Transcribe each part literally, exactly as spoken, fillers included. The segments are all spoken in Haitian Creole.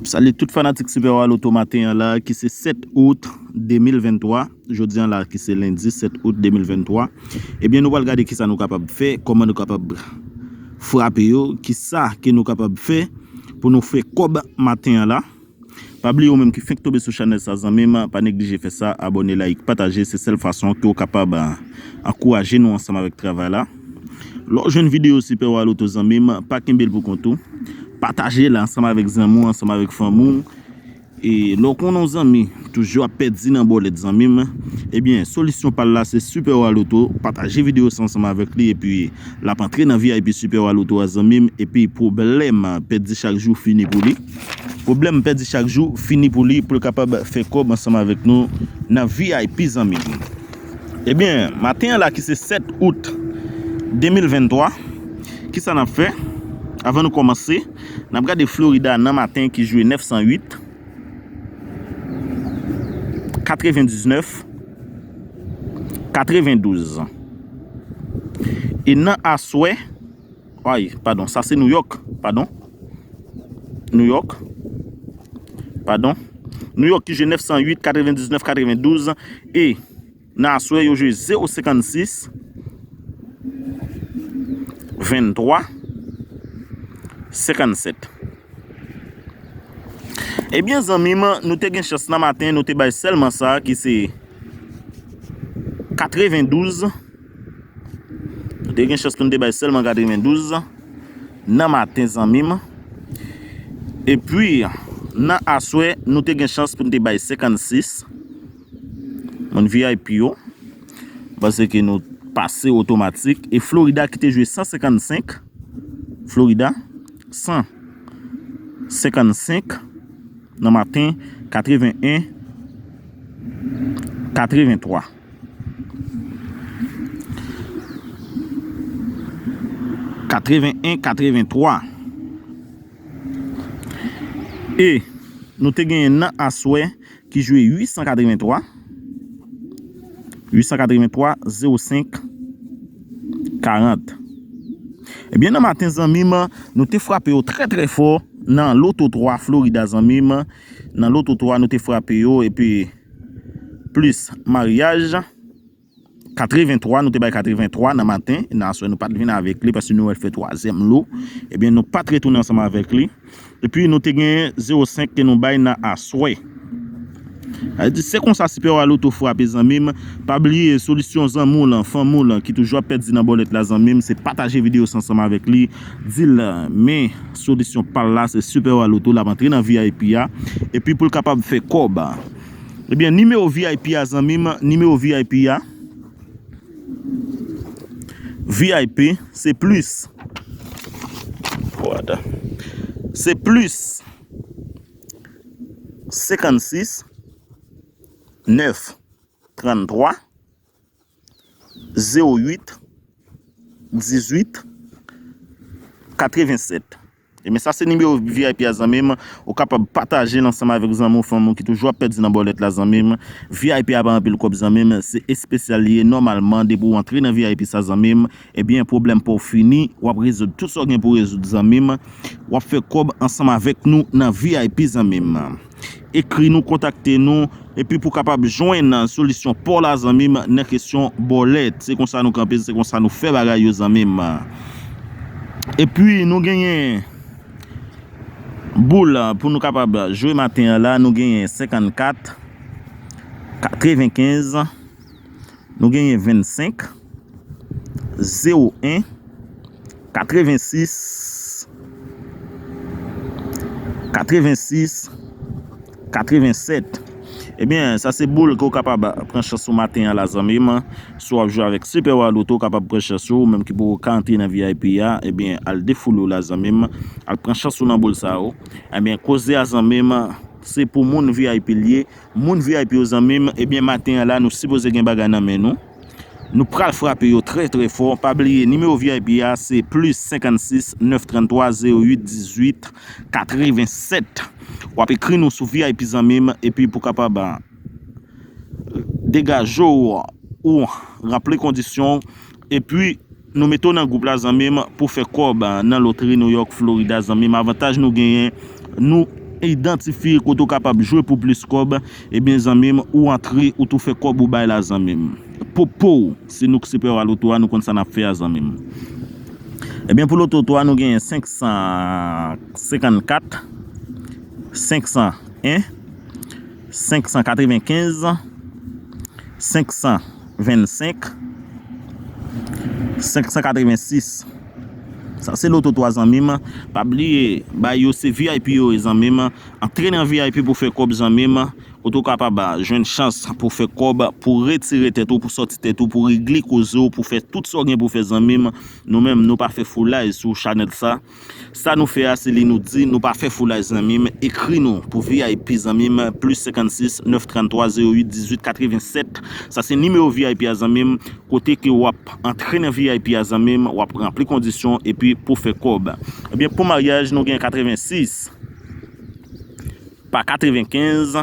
Salye tout fanatik Super Wa Loto maten an la, ki se sèt out de mil venntwa. Jodi an la, ki se lendi sèt out de mil venntwa. Ebyen, nou pral gade kisa nou kapab fè, kòman nou kapab frape yo, kisa ke nou kapab fè pou nou fè kòb maten an la. Pa bliye ou menm ki fenk tonbe sou chanèl sa, zanmi m, pa neglije fè sa, abòne, like, pataje, se sèl fason ke w kapab, ah, ankouraje nou ansanm avèk travay la. Lè w jwenn videyo Super Wa Loto, zanmi m, pa kenbe l pou kont ou. Pataje l ansanm avèk zanmi w, ansanm avèk fanmi w. E lè w konnen yon zanmi toujou ap pèdi nan bòlèt, zanmi m, ebyen, solisyon pa l la se Super Wa Loto. Pataje videyo sa ansanm avèk li, epi l ap antre nan V I P Super Wa Loto a, zanmi m, epi pwoblèm pèdi chak jou fini pou li. Pwoblèm pèdi chak jou fini pou li, pou l kapab fè kòb ansanm avèk nou nan V I P, zanmi m. Ebyen, maten an la ki se sèt out de mil venntwa, kisa n ap fè? Avan nou kòmanse, n ap gade Florida nan maten ki jwe nèf san uit, katrevendiznèf, katrevendouz. E nan aswè, ay, padon, sa se New York, padon. New York, padon. New York ki jwe nèf san uit, katrevendiznèf, katrevendouz. E nan aswè, yo jwe zewo senkannsis, venntwa, senkannsèt. Ebyen, zanmi m, nou te gen chans nan maten, nou te bay sèlman sa ki se katrevendouz. Nou te gen chans pou nou te bay sèlman katrevendouz nan maten, zanmi m. Epi, nan aswè, nou te gen chans pou nou te bay senkannsis. Moun V I P yo, paske nou pase otomatik. E Florida ki te jwe san senkannsenk, Florida, san senkannsenk nan maten, katreven en, katreven twa. Katreven en, katreven twa. E nou te genyen nan aswè ki jwe uit san katreven twa, uit san katreven twa, zewo senk, karant. Ebyen, nan maten, zanmi m, nou te frape yo trè, trè fò nan Loto twa Florida, zanmi m. Nan Loto twa, nou te frape yo, epi plis maryaj, katreven twa, nou te bay katreven twa nan maten, nan aswè nou pa t vin avèk li, paske nou wè l fè twazyèm lo. Ebyen, nou pa t retounen ansanm avèk li. Epi nou te gen zewo senk ke nou bay nan aswè. Sa vle di, se konsa Super Wa Loto frape, zanmi m. Pa bliye, solisyon zanmi w lan, fanmi w lan, ki toujou ap pèdi nan bòlèt la, zanmi m, se pataje videyo sa ansanm avèk li. Di l, men solisyon pa l la, se Super Wa Loto, l ap antre nan V I P a. Epi pou l kapab fè kòb. Ebyen, nimewo V I P a, zanmi m, nimewo V I P a. V I P, se plis. Wada. Se plis senkannsis, nèf, tranntwa, zewo uit, dizuit, katrevensèt. Ebyen, sa se nimewo V I P a, zanmi m. Ou kapab pataje l ansanm avèk zanmi w, fanmi w ki toujou ap pèdi nan bòlèt la, zanmi m. V I P a pa anpil kòb, zanmi m. Se espesyal li ye nòmalman. Depi w antre nan V I P sa, zanmi m, ebyen, pwoblèm pa w fini. W ap rezoud tout sa w gen pou w rezoud, zanmi m. W ap fè kòb ansanm avèk nou nan V I P, zanmi m. Ekri nou, kontakte nou, epi pou kapab jwenn solisyon pa w la, zanmi m, nan kesyon bòlèt. Se konsa nou kanpe, se konsa nou fè bagay yo, zanmi m. Epi nou genyen boul pou nou kapab jwe maten an la, nou genyen senkannkat, katrevenkenz, nou genyen vennsenk, zewo en, katrevensis, katrevensis, katrevensèt. Ebyen, sa se boul ke w kapab pran chans ou maten an la, zanmi m. Si w ap jwe avèk Super Wa Loto, w kapab pran chans ou, ou menm ki poko ka antre nan V I P a, ebyen, al defoule w la, zanmi m. Al pran chans ou nan boul sa yo. Ebyen, koze a, zanmi m, se pou moun V I P li ye. Moun V I P yo, zanmi m, ebyen, maten an la, nou sipoze gen bagay nan men nou. Nou pral frape yo trè, trè fò. Pa bliye, nimewo V I P a se plis senkannsis, nèf, tranntwa, zewo uit, dizuit, katrevensèt. W ap ekri nou sou V I P, zanmi m, epi pou kapab, ah, degaje w, ou ranpli kondisyon w, epi nou mete w nan gwoup la, zanmi m, pou fè kòb, ah, nan lotri New York, Florida, zanmi m. Avantaj nou genyen, nou idantifye kote w kapab jwe pou plis kòb, ebyen zanmi m, ou antre, ou tou fè kòb ou bay la zanmi m. Popo, se nou k Super Wa Loto a, nou konn sa n ap fè a zanmi m. Ebyen pou loto twa nou genyen senk san senkannkat, senk san en, senk san katrevenkenz, senk san vennsenk, senk san katrevensis. Sa se loto twa zanmi m. Pa bliye, bay yo se V I P yo ye zanmi m. Antre nan V I P pou fè kòb zanmi m. Ou tou kapab jwenn chans pou fè kòb, pou retire tèt ou, pou sòti tèt ou, pou regle koze w, pou fè tout sa w gen pou fè zanmi m. Nou menm, nou pa fè foulay sou chanèl sa. Sa nou fè a, se li nou di, nou pa fè foulay zanmi m. Ekri nou pou V I P zanmi m, plis senkannsis, nèf tranntwa, zewo uit, dizuit, katrevensèt. Sa se nimewo V I P a zanmi m, kote ke w ap antre nan V I P a zanmi m, w ap ranpli kondisyon epi pou fè kòb. Ebyen, pou maryaj, nou gen katrevensis pa katrevenkenz,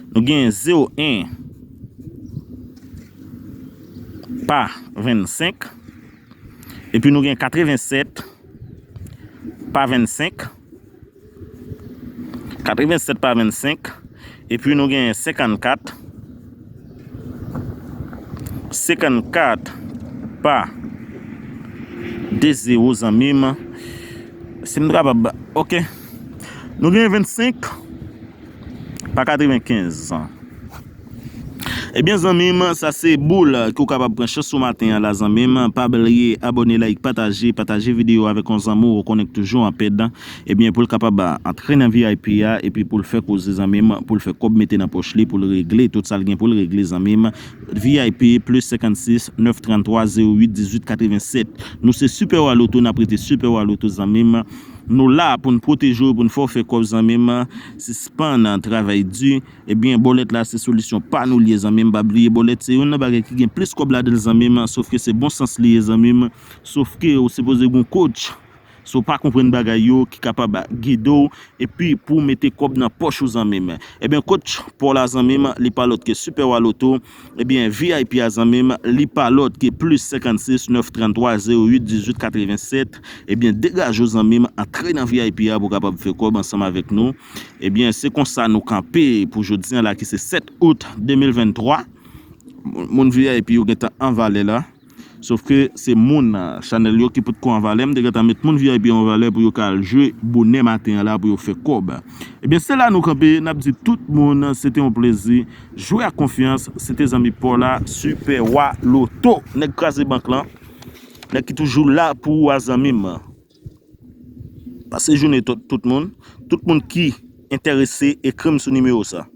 nou gen zewo en pa vennsenk, epi nou gen katrevensèt pa vennsenk, katrevensèt pa vennsenk, epi nou gen senkannkat, senkannkat pa de zewo zanmi m. Si m kapab, ok. Nou gen vennsenk pa katrevenkenz. Ebyen zanmi m, sa se boul ke w kapab pran chans sou maten an la zanmi m. Pa bliye abòne, like, pataje, pataje videyo avèk yon zanmi w konnen k toujou an pèd. Ebyen pou l kapab antre nan V I P a epi pou l fè koze zanmi m, pou l fè kòb mete nan pòch li, pou l regle tout sa l gen pou l regle zanmi m. V I P plis senkannsis, nèf tranntwa, zewo uit, dizuit, katrevensèt. Nou se Super Wa Loto, n ap rete Super Wa Loto zanmi m. Nou la pou n pwoteje w, pou n fè w fè kòb zanmi m. Sispann travay di. Ebyen bòlèt la se solisyon pa nou li ye zanmi m. Pa bliye bòlèt se youn nan bagay ki gen plis kòb ladan l zanmi m. Sof ke se bon sans li ye zanmi m. Sof ke ou sipoze gen yon coach. Si w pa konprann bagay yo ki kapab gide w epi pou w mete kòb nan pòch ou zanmi m. Ebyen coach pa w la zanmi m, li pa lòt ke Super Wa Loto. Ebyen V I P a zanmi m, li pa lòt ke plis senkannsis, nèf tranntwa, zewo uit, dizuit, katrevensèt. Ebyen degaje w zanmi m, antre nan V I P a pou w kapab fè kòb ansanm avèk nou. Ebyen se konsa nou kanpe pou jodi an la ki se sèt out de mil venntwa. Moun V I P yo gentan an valè la. Sof ke se moun chanèl yo ki potko an valè. M te gentan met moun V I P yo an valè pou yo ka al jwe bonè maten an la pou yo fè kòb. Ebyen se la nou kanpe, n ap di tout moun se te yon plezi. Jwe ak konfyans, se te zanmi pa w la, Super Wa Loto. Nèg kraze bank lan, nèg ki toujou la pou ou a zanmi m. Pase jounen tout, tout moun, tout moun ki enterese ekri m sou nimewo sa.